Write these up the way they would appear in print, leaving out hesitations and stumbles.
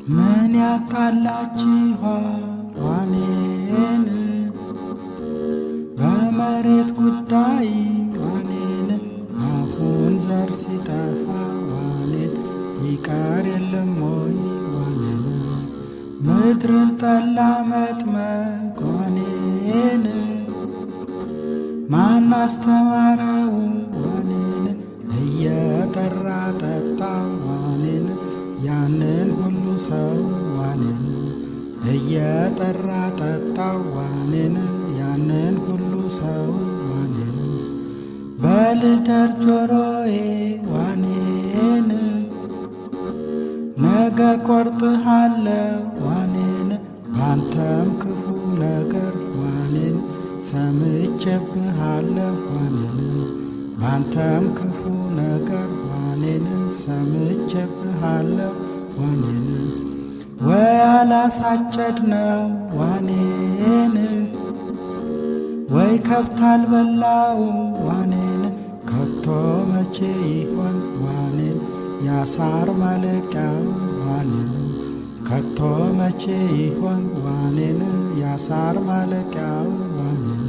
ምን ያጣላችኋል ዋኔን በመሬት ጉዳይ ዋኔን አሁን ዘር ሲጠፋ ዋኔን ይቀር የለም ወይ ዋኔን ምድርን ጠላ መጥመቅ ዋኔን ማን አስተማረው ዋኔን እየጠራ ጠጣ ዋኔን ያንን ሁሉ ሰው ዋኔን እየጠራ ጠጣ ዋኔን ያንን ሁሉ ሰው ዋኔን በልደር ጆሮዬ ዋኔን ነገ ቆርጥሃለሁ ዋኔን ባንተም ክፉ ነገር ዋኔን ሰምቼብሃለሁ ዋኔን ባንተም ክፉ ነገር ዋኔን ሰምቼብሃለሁ ዋኔን ወይ አላሳጨድነው ዋኔን ወይ ከብት አልበላው ዋኔን ከቶ መቼ ይሆን ዋኔን ያሳር ማለቂያው ዋኔን ከቶ መቼ ይሆን ዋኔን ያሳር ማለቂያው ዋኔን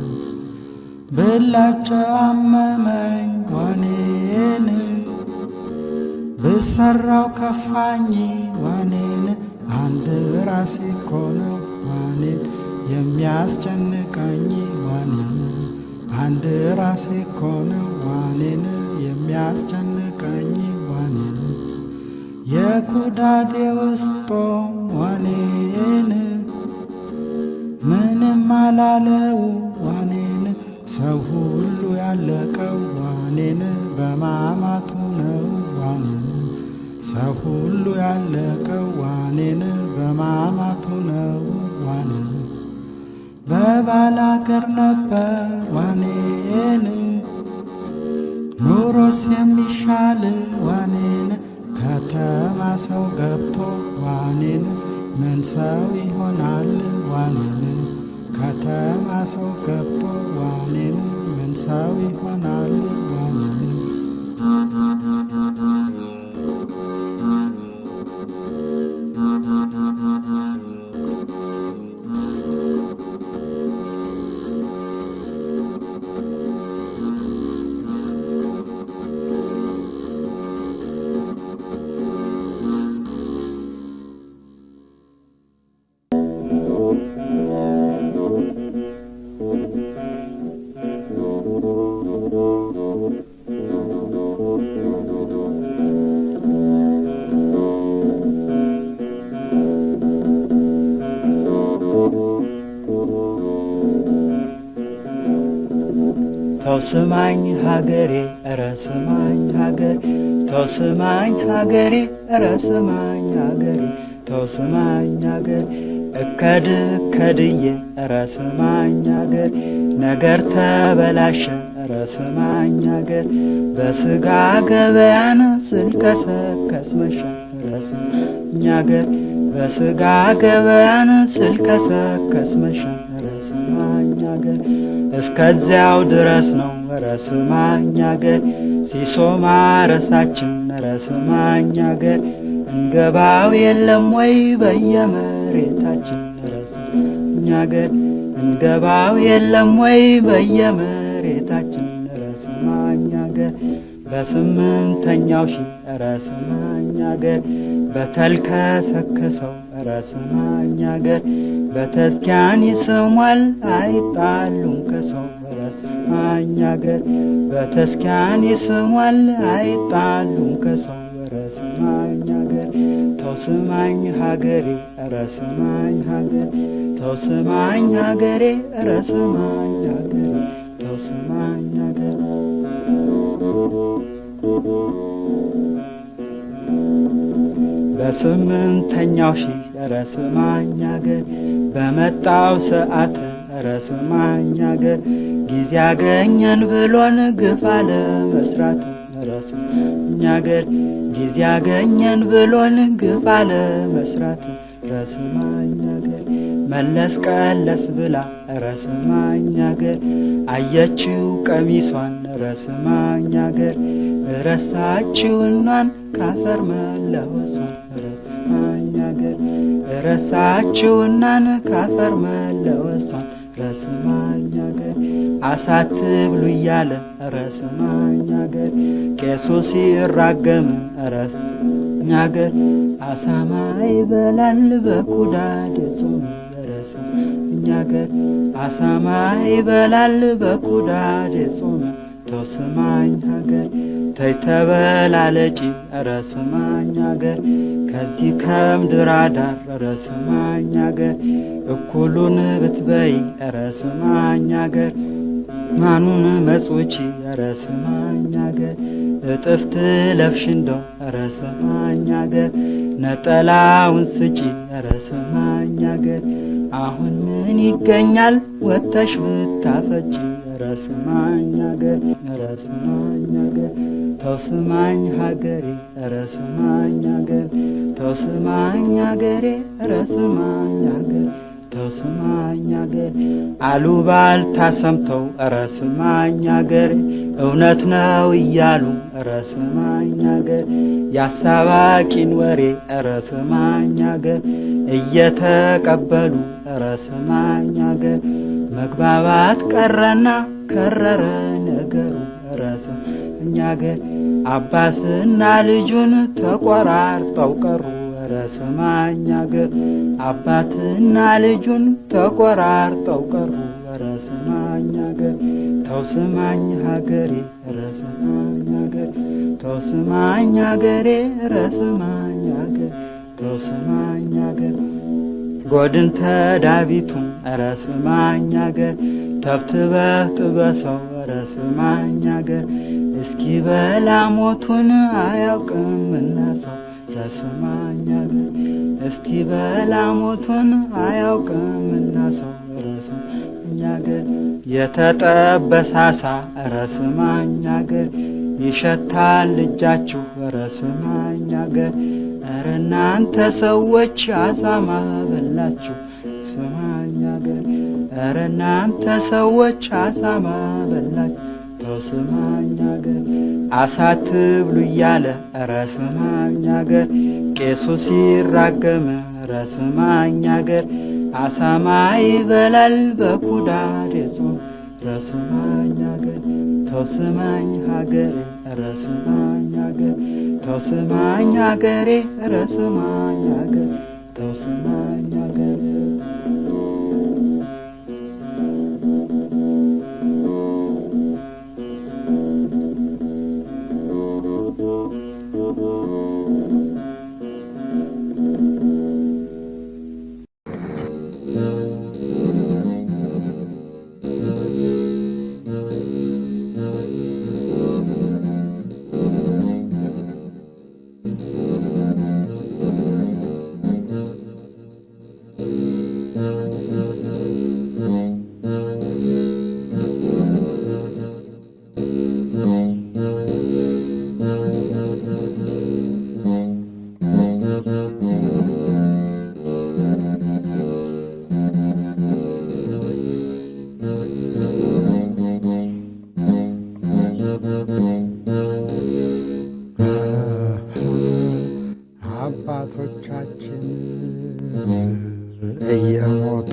ብላቸው አመመኝ ዋኔን ብሰራው ከፋኝ ዋኔን አንድ ራሴ እኮ ነው ዋኔን የሚያስጨንቀኝ ዋኔን አንድ ራሴ እኮ ነው ዋኔን የሚያስጨንቀኝ ዋኔን የኩዳዴ ውስጦ ዋኔን ምንም አላለው ዋኔን ሰው ሁሉ ያለቀው ዋኔን በማማቱ ነው ዋኔን ሰው ሁሉ ያለቀው ዋኔን በማማቱ ነው ዋኔን በባላገር ነበር ዋኔን ኑሮስ የሚሻል ዋኔን ከተማ ሰው ገብቶ ዋኔን ምን ሰው ይሆናል ዋኔን ከተማ ሰው ገብቶ ዋኔን ምን ሰው ይሆናል ዋኔን። ተው ስማኝ ሀገሬ ኧረ ስማኝ ሀገሬ ተው ስማኝ ሀገሬ ኧረ ስማኝ ሀገሬ ተው ስማኝ ሀገሬ እከድ እከድዬ ኧረ ስማኝ ሀገሬ ነገር ተበላሸ ኧረ ስማኝ ሀገሬ በስጋ ገበያን ስልከሰከስ መሸ ኧረ ስማኝ ሀገሬ በስጋ ገበያን ስልከሰከስ መሸ ኧረ ስማኝ ሀገሬ እስከዚያው ድረስ ነው ኧረ ስማኝ አገር ሲሶ ማረሳችን ኧረ ስማኝ አገር እንገባው የለም ወይ በየመሬታችን ኧረ ስማኝ አገር እንገባው የለም ወይ በየመሬታችን ኧረ ስማኝ አገር በስምንተኛው ሺ ኧረ ስማኝ አገር በተልከሰከሰው ኧረ ስማኝ አገር በተስኪያን ይስሟል አይጣሉም ከሰው ኧረ ስማኝ አገር በተስኪያን ይስሟል አይጣሉም ከሰው ኧረ ስማኝ አገር ተው ስማኝ ሀገሬ ኧረ ስማኝ ሀገር ተው ስማኝ ሀገሬ ኧረ ስማኝ ሀገሬ ተው ስማኝ ሀገር። በስምንተኛው ሺህ ኧረ ስማኝ አገር በመጣው ሰዓት ኧረ ስማኝ አገር ጊዜ አገኘን ብሎን ግፍ አለመስራት ኧረ ስማኝ አገር ጊዜ አገኘን ብሎን ግፍ አለመስራት ኧረ ስማኝ አገር መለስ ቀለስ ብላ ኧረ ስማኝ አገር አየችው ቀሚሷን ኧረ ስማኝ አገር እረሳችውናን ካፈር መለወሷን ኧረ ስማኝ አገር እረሳችውናን ካፈር መለወሷን ኧረ ስማኝ አገር አሳ አትብሉ እያለ ኧረ ስማኝ አገር ቄሱ ሲራገም ኧረ ስማኝ አገር አሳማ ይበላል በኩዳድ ጾም ኧረ ስማኝ አገር አሳማ ይበላል በኩዳድ ጾም ተው ስማኝ ሀገር ተይ ተበላለጪ ኧረ ስማኝ አገር ከዚህ ከምድር አዳር ኧረ ስማኝ አገር እኩሉን ብትበይ ኧረ ስማኝ አገር ማኑን መጽውቺ ኧረ ስማኝ አገር እጥፍ ትለብሽ እንደው ኧረ ስማኝ አገር ነጠላውን ስጪ ኧረ ስማኝ አገር አሁን ምን ይገኛል ወጥተሽ ብታፈጪ ኧረ ስማኝ አገር ኧረ ስማኝ አገር ተው ስማኝ ሀገሬ ኧረ ስማኝ አገር ተው ስማኝ ሀገሬ ኧረ ስማኝ አገር ተው ስማኝ አገር አሉባልታ ሰምተው ኧረ ስማኝ አገሬ እውነት ነው እያሉ ኧረ ስማኝ አገር ያሳባቂን ወሬ ኧረ ስማኝ አገር እየተቀበሉ ኧረ ስማኝ አገር መግባባት ቀረና ከረረ ነገሩ ኧረ ስማኝ አገር አባትና ልጁን ተቆራርጠው ቀሩ ኧረ ስማኝ አገር አባትና ልጁን ተቆራርጠው ቀሩ ኧረ ስማኝ አገር ተው ስማኝ ሀገሬ ኧረ ስማኝ አገር ተው ስማኝ ሀገሬ ኧረ ስማኝ አገር ተው ስማኝ አገር ጎድን ተዳቢቱን ኧረ ስማኝ አገር ተብትበህ ጥበሰው ኧረ ስማኝ አገር እስኪ በላ ሞቱን አያውቅምና ሰው ኧረ ስማኝ አገር እስኪ በላ ሞቱን አያውቅምና ሰው ኧረ ስማኝ አገር የተጠበሰ ዓሣ ኧረ ስማኝ አገር ይሸታል እጃችሁ ኧረ ስማኝ አገር ኧረ እናንተ ሰዎች አሳማ በላችሁ ስማኝ አገር ኧረ እናንተ ሰዎች አሳማ በላችሁ ተው ስማኝ አገር አሳ አትብሉ እያለ ኧረ ስማኝ አገር ቄሱ ሲራገም ኧረ ስማኝ አገር አሳማ ይበላል በኩዳድ ጾም ኧረ ስማኝ አገር ተው ስማኝ ሀገሬ ኧረ ስማኝ አገር ተው ስማኝ ሀገሬ ኧረ ስማኝ አገር ተው ስማኝ አገር። አባቶቻችን እየሞቱ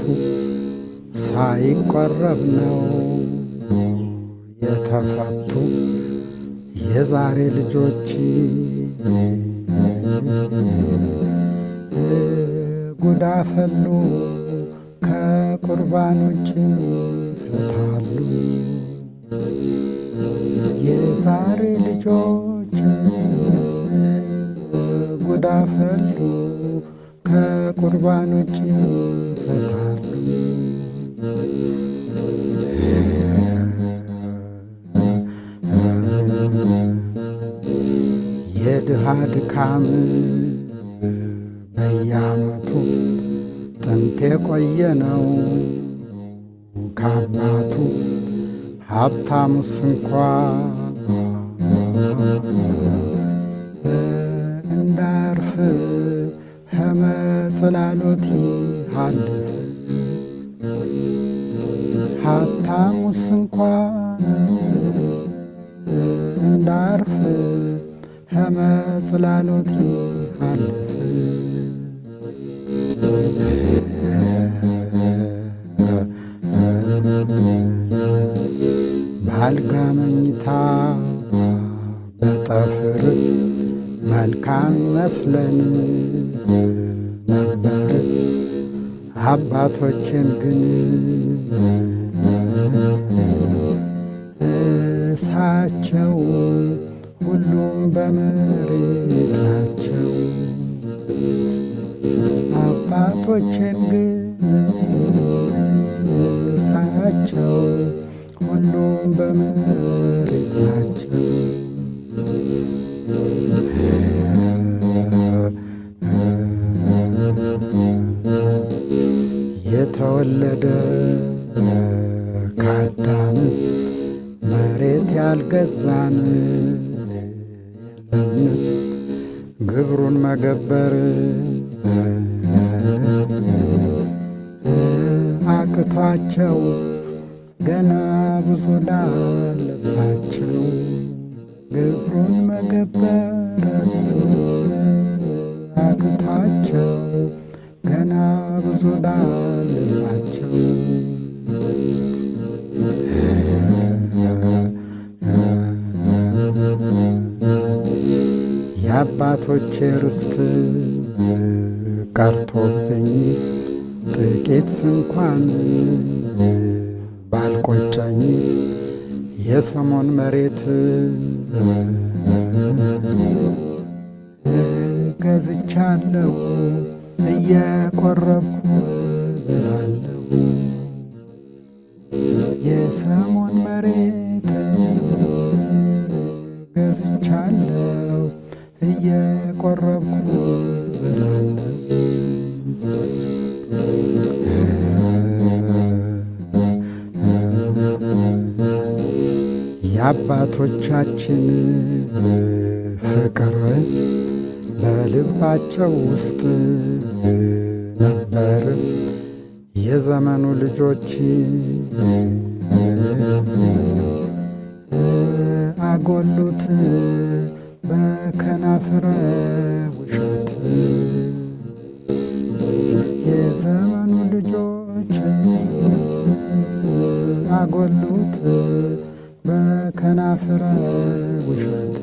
ሳይቆረብ ነው የተፈቱ። የዛሬ ልጆች ጉድ አፈሉ ከቁርባን ውጭ ይፈታሉ። የዛሬ ልጆች ጉድ አፈሉ ከቁርባን ውጭ ይፈታሉ። የድሃ ድካም በየዓመቱ ጥንት የቆየ ነው ከአባቱ ሀብታሙስ እንኳ እንዳርፍ ከመጽላሎት አልፍ ሀብታሙስ እንኳ እንዳርፍ ከመጽላሎት አልፍ። ባልጋ መኝታ በጠፍር መልካም ይመስለን ነበር፣ አባቶችን ግን እሳቸው ሁሉም በመሬት ናቸው። አባቶችን ግን እሳቸው ሁሉም በመሬት ናቸው። የተወለደ ከአዳም መሬት ያልገዛን የለም ግብሩን መገበር አቅቷቸው ገና ብዙ ላለባቸው ግብሩን መገበር አቅቷቸው ገና ብዙ ላለባቸው። የአባቶቼ ርስት ቀርቶብኝ ጥቂት እንኳን ባልቆጨኝ የሰሞን መሬት ገዝቻለሁ እየቆረብኩ እበላለሁ። የሰሞን መሬት ገዝቻለሁ እየቆረብኩ እበላለሁ። የአባቶቻችን ፍቅር በልባቸው ውስጥ ነበር። የዘመኑ ልጆች አጎሉት በከናፍረ ውሸት። የዘመኑ ልጆች አጎሉት በከናፍረ ውሸት።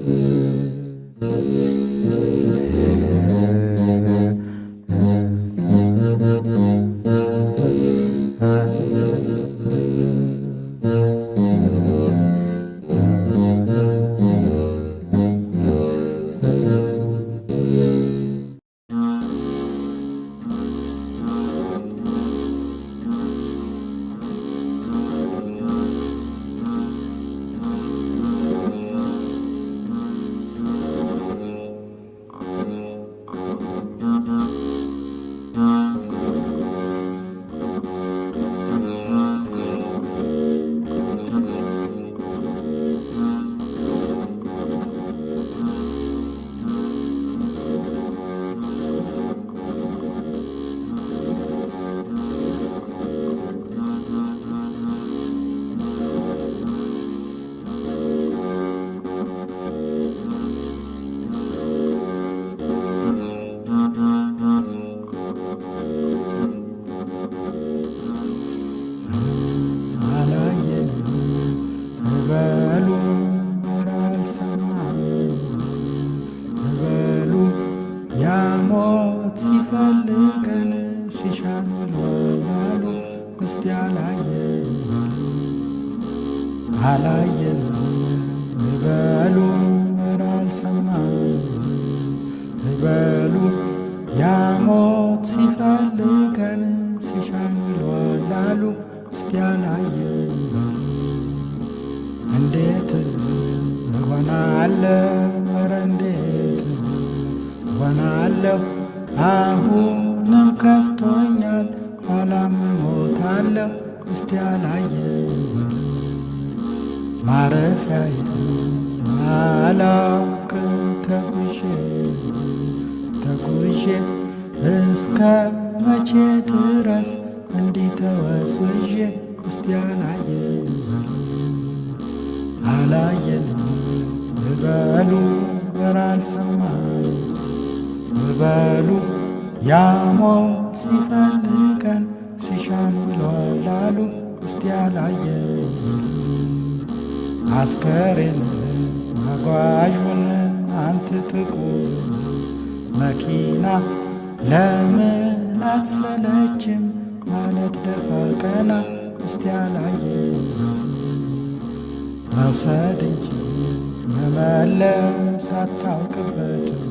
አላየንም በሉ ኧረ አልሰማንም በሉ ያሞት ሲፈልገን ሲሻን ውሏል አሉ እስቲ አላየንም በሉ። እንዴት እሆናለሁ ኧረ እንዴት እሆናለሁ አሁንም ከፍቶኛል ኋላም እሞታለሁ እስቲ አላየንም በሉ። ማረፊያዬን አላውቅ ተጉዤ ተጉዤ እስከ መቼ ድረስ እንዲህ ተወስዤ እስቲ አላየንም በሉ። አላየንም በሉ ኧረ አልሰማንም በሉ ያሞት ሲፈልገን ሲሻን ውሏል አሉ እስቲ አላየንም በሉ። አስከሬን አጓዡን አንተ ጥቁር መኪና ለምን አትሰለችም ማለት ደፋ ቀና እስቲ አላየንም በሉ። መውሰድ እንጂ መመለስ አታውቅበትም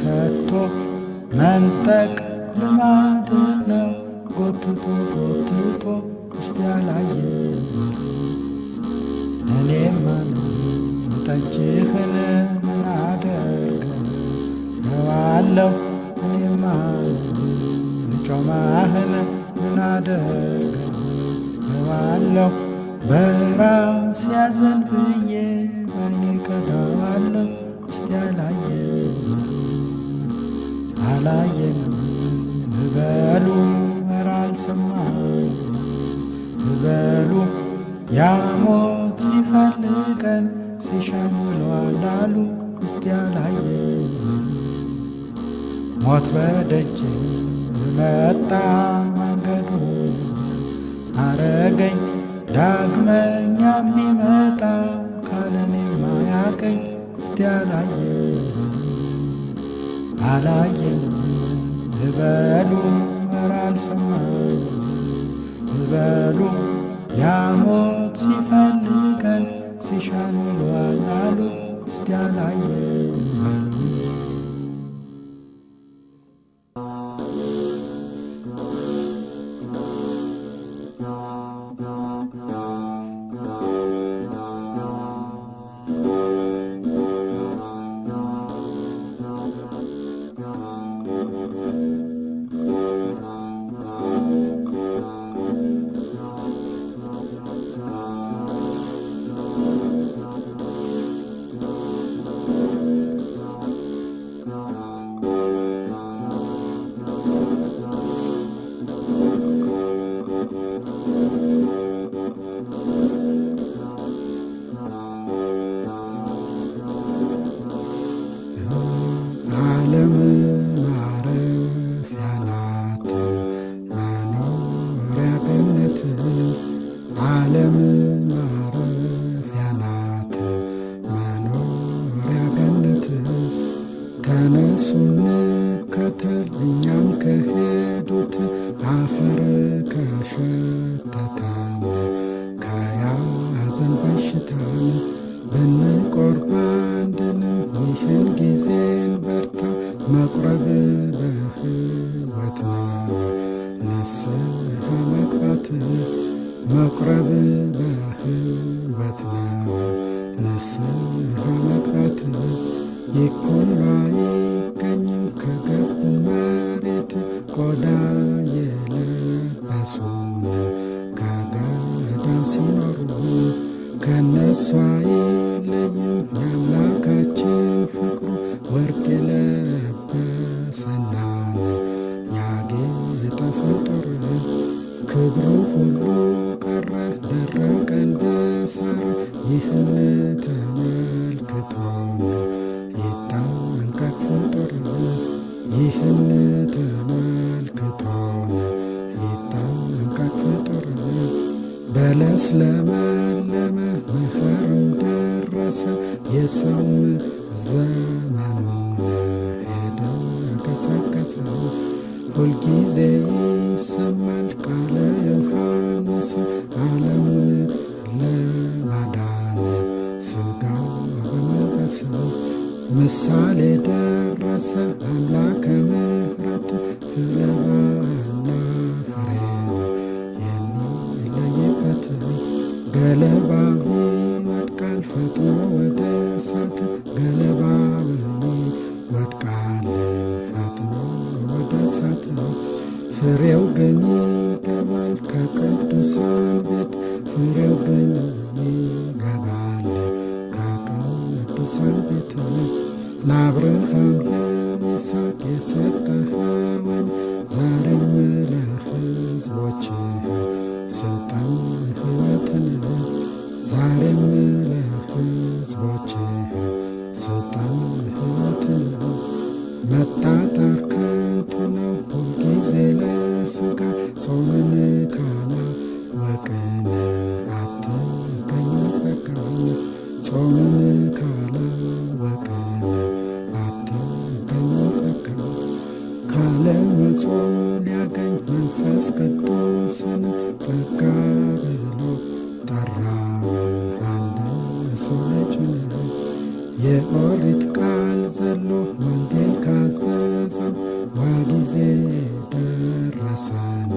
ከቶ መንጠቅ ልማድ ነው ጎትቶ ጎትቶ እስቲ አላየንም በሉ። እኔማ ጠጅህን ምን አደርገዋለሁ እኔማ ጮማህን ምን አደርገዋለሁ በራሴ ያዘን ብዬ በእኔ ቀዳዋለሁ እስቲ አላየንም በሉ። አላየንም በሉ ኧረ አልሰማንም በሉ ያሞት ሲፈልገን ሲሻን ውሏል አሉ እስቲ አላየንም በሉ። ሞት በደጅ መጣ መንገዱን አረገኝ ዳግመኛ ቢመጣ ካለኔ ማያገኝ እስቲ አላየንም በሉ። አላየንም በሉ ኧረ አልሰማንም በሉ ያሞት ሲፈልገን ሲሻን ውሏል አሉ እስቲ አላየንም በሉ። ዓለም ማረፊያ ናት መኖሪያ ገነት ዓለም ማረፊያ ናት መኖሪያ ገነት ተነሱ እንከተል እኛም ከሄዱት አፈር ከሸተተን ከያዘን በሽታን ብንቆርብ አንድንም ይህን ጊዜን በርታ መቁረብ በሕይወት ነው ንስሐ መግባት መቁረብ በሕይወት ነው ንስሐ መግባት ይኩን አይገኝም ከገቡ መሬት ቆዳ የለበሱን ከገዳም ሲኖሩ ከነሱ አይለይም የአምላካችን ፍቅሩ ወርቅ የለበሰና ያጌጠ ፍጡር ክብሩ ሁሉ ቀረ ደረቀ እንደ ሳር ይህን ተመልክቶን ይጠንቀቅ ፍጡር ይህን ተመልክቶን ይጠንቀቅ ፍጡር በለስ ለመለመ መኸርም ደረሰ የሰውም ዘመኑን ሄደ ገሰገሰ ሁልጊዜ ይሰማል ቃለ ዮሐንስ ዓለሙን ለማዳን ምሳሌ ደረሰ አምላከ ምሕረት ፍለባና ፍሬን የሚለይበት ገለባው ይወድቃል ፈጥኖ ወደ እሳት ገለባው ይወድቃል ፈጥኖ ወደ እሳት ፍሬው ግን ይገባል ከቅዱሳን ቤት ፍሬው ግን ይገባል ከቅዱሳን ቤት ለአብርሃም ለይስሐቅ የሰጠኸውን ዛሬም ለሕዝቦችህ ስጠን ሕይወትን ዛሬም ለሕዝቦችህ ስጠን ሕይወትን መጣጣር ከንቱ ነው ሁልጊዜ ለሥጋ ጾምን ካላወቅን አትገኝም ጸጋን ጾምን ካላወቅን አትገኝም ጸጋን ካለመጾም ሊያገኝ መንፈስ ቅዱስን ጸጋ ብሎ ጠራው አንድ ሰው ልጁን የኦሪት ቃል ዘሎ ወንጌል ካዘዘው ዋጊዜ ደረሰን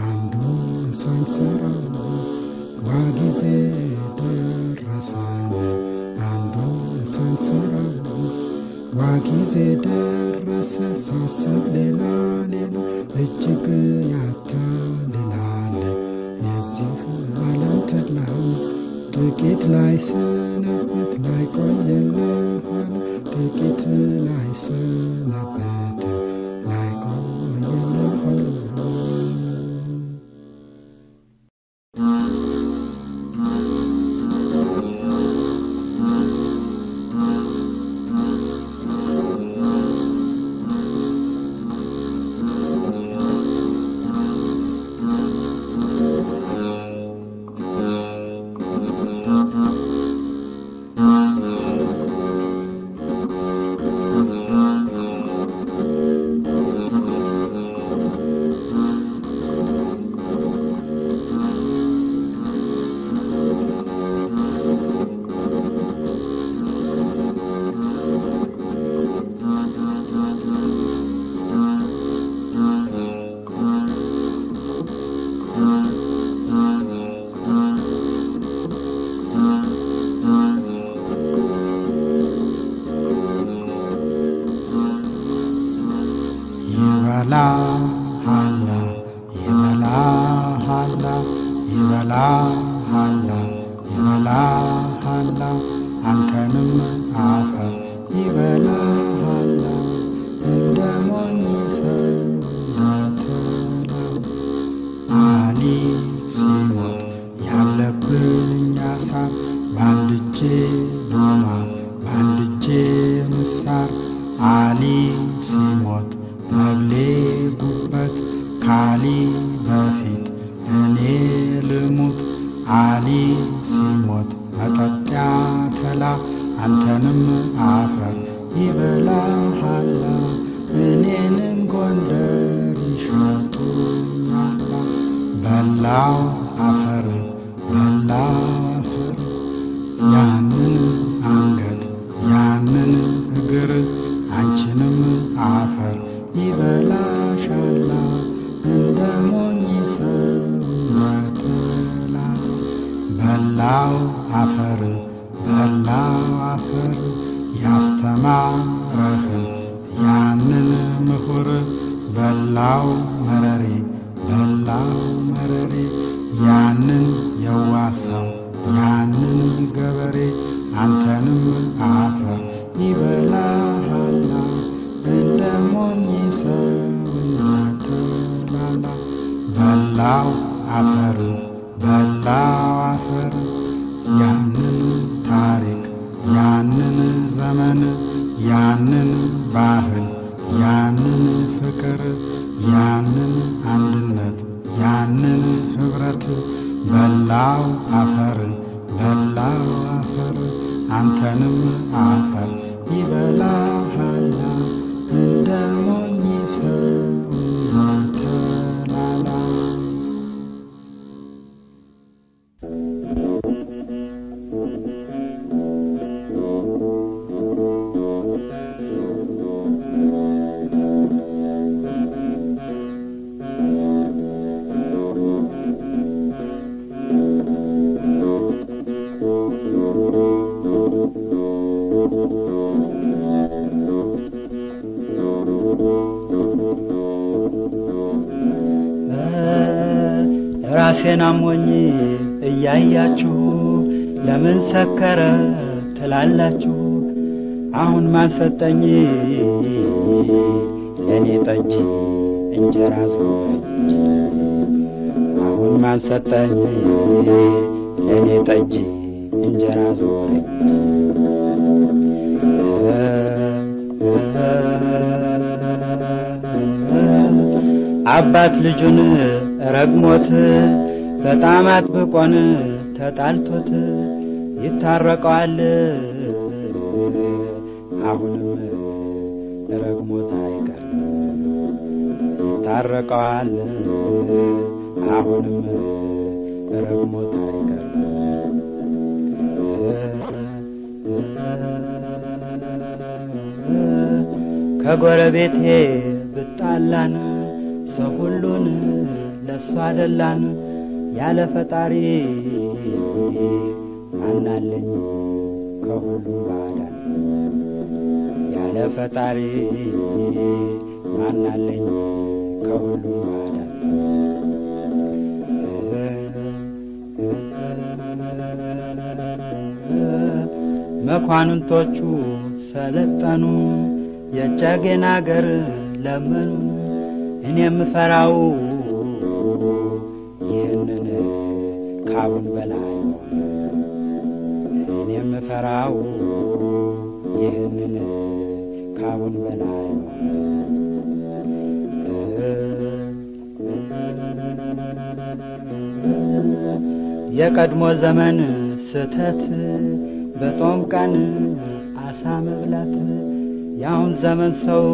አንዱን ሳንሰራው ዋጊዜ ደረሰን አንዱን ሳንሰራው ዋጊዜ ደረሰ ሳስብ ሌላ ሌላ እጅግ ያታልላል የዚህ ዓለም ተድላ ጥቂት ላይ ሰነበት ላይ ቆየልኋል ጥቂት ላይ ሰነበት ላይ ቆየልኋል። ይበላሃላ ይበላሃላ ይበላሃላ ይበላሃላ አንተንም አፈር ይበላሃላ እንደ ሞኝ ሰው እንደተላላ አሊ ሲሞት ያለብኝ አሳር በአንድ እጄ ዶማ በአንድ እጄ ምሳር አሊ ሲሞት መብሌ ጉበት ካሊ በፊት እኔ ልሙት አሊ ሲሞት መጠጥያ ተላ አንተንም አፈር ይበላሃላ እኔንም ጎንደር ይሸጡኛላ በላው አፈር በላው አፈር ያንን አንገት ያንን እግር አንቺንም አፈር ይበላሻላ እንደ ሞኝ ሰው እንደተላላ በላው አፈር በላው አፈር ያስተማረህን ያንን ምሁር በላው መረሬ በላው መረሬ ያንን የዋህ ሰው ያንን ገበሬ አንተንም አፈር ይበላሃላ እንደ ሞኝ ሰው እንደተላላ በላው አፈር በላው አፈር ያንን ታሪክ ያንን ዘመን ያንን ባህል ያንን ፍቅር ያንን አንድነት ያንን ኅብረት በላው አፈር በላው አፈር አንተንም አፈር ይበላሃላ እንደ ሞኝ ሰው እንደተላላ። ራሴን አሞኝ እያያችሁ ለምን ሰከረ ትላላችሁ? አሁን ማን ሰጠኝ ለኔ ጠጅ እንጀራ ዞረች? አሁን ማን ሰጠኝ ለኔ ጠጅ እንጀራ ዞረች? አባት ልጁን ረግሞት በጣም አጥብቆን ተጣልቶት ይታረቀዋል፣ አሁንም ረግሞት አይቀርም። ይታረቀዋል፣ አሁንም ረግሞት አይቀርም። ከጎረቤቴ ብጣላን ሰው ሁሉን ለሷ አደላን፣ ያለ ፈጣሪ ማናለኝ ከሁሉም ባዳን? ያለ ፈጣሪ ማናለኝ ከሁሉም ባዳን? መኳንንቶቹ ሰለጠኑ፣ የጨጌን አገር ለመኑ። እኔ የምፈራው ይህንን ካቡን በላይ፣ እኔ የምፈራው ይህንን ካቡን በላይ። የቀድሞ ዘመን ስተት በጾም ቀን አሳ መብላት፣ የአሁን ዘመን ሰው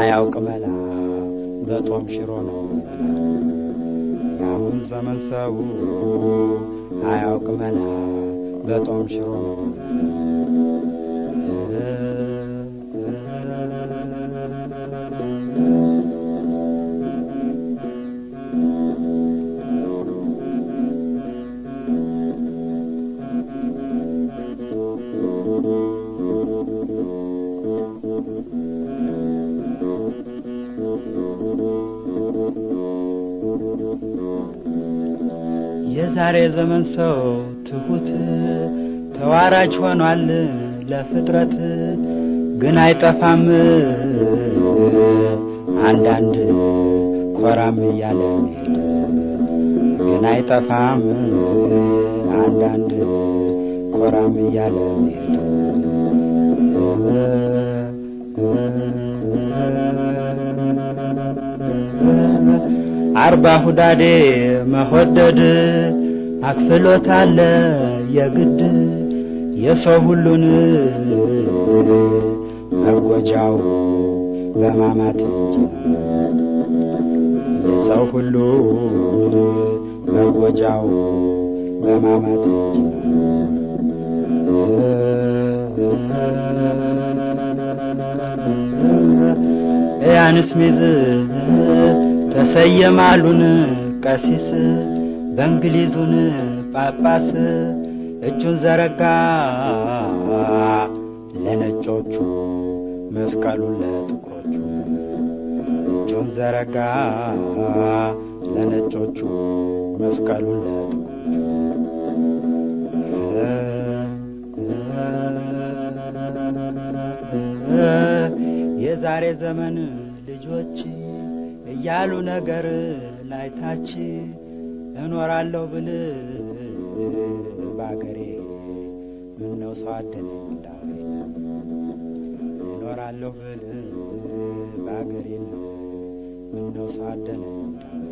አያውቅ መላ በጦም ሽሮ ነው። የአሁን ዘመን ሰው አያውቅ መላ በጦም ሽሮ ነው። የዛሬ ዘመን ሰው ትሁት ተዋራጅ ሆኗል ለፍጥረት፣ ግን አይጠፋም አንዳንድ ኮራም እያለ መሄድ፣ ግን አይጠፋም አንዳንድ ኮራም እያለ መሄድ። አርባ ሁዳዴ መወደድ አክፍሎት አለ የግድ፣ የሰው ሁሉን መጎጃው በማማት እንጂ፣ የሰው ሁሉ መጎጃው በማማት እንጂ። ያን ስሚዝ ተሰየማሉን ቀሲስ፣ በእንግሊዙን ጳጳስ እጁን ዘረጋ ለነጮቹ መስቀሉን ለጥቁሮቹ፣ እጁን ዘረጋ ለነጮቹ መስቀሉን ለጥቁሮቹ። የዛሬ ዘመን ልጆች እያሉ ነገር ላይታች፣ እኖራለሁ ብል ባገሬ ምነው ሰው አደነኝ እንዳውሬ? እኖራለሁ ብል ባገሬ ምነው ሰው አደነኝ እንዳውሬ?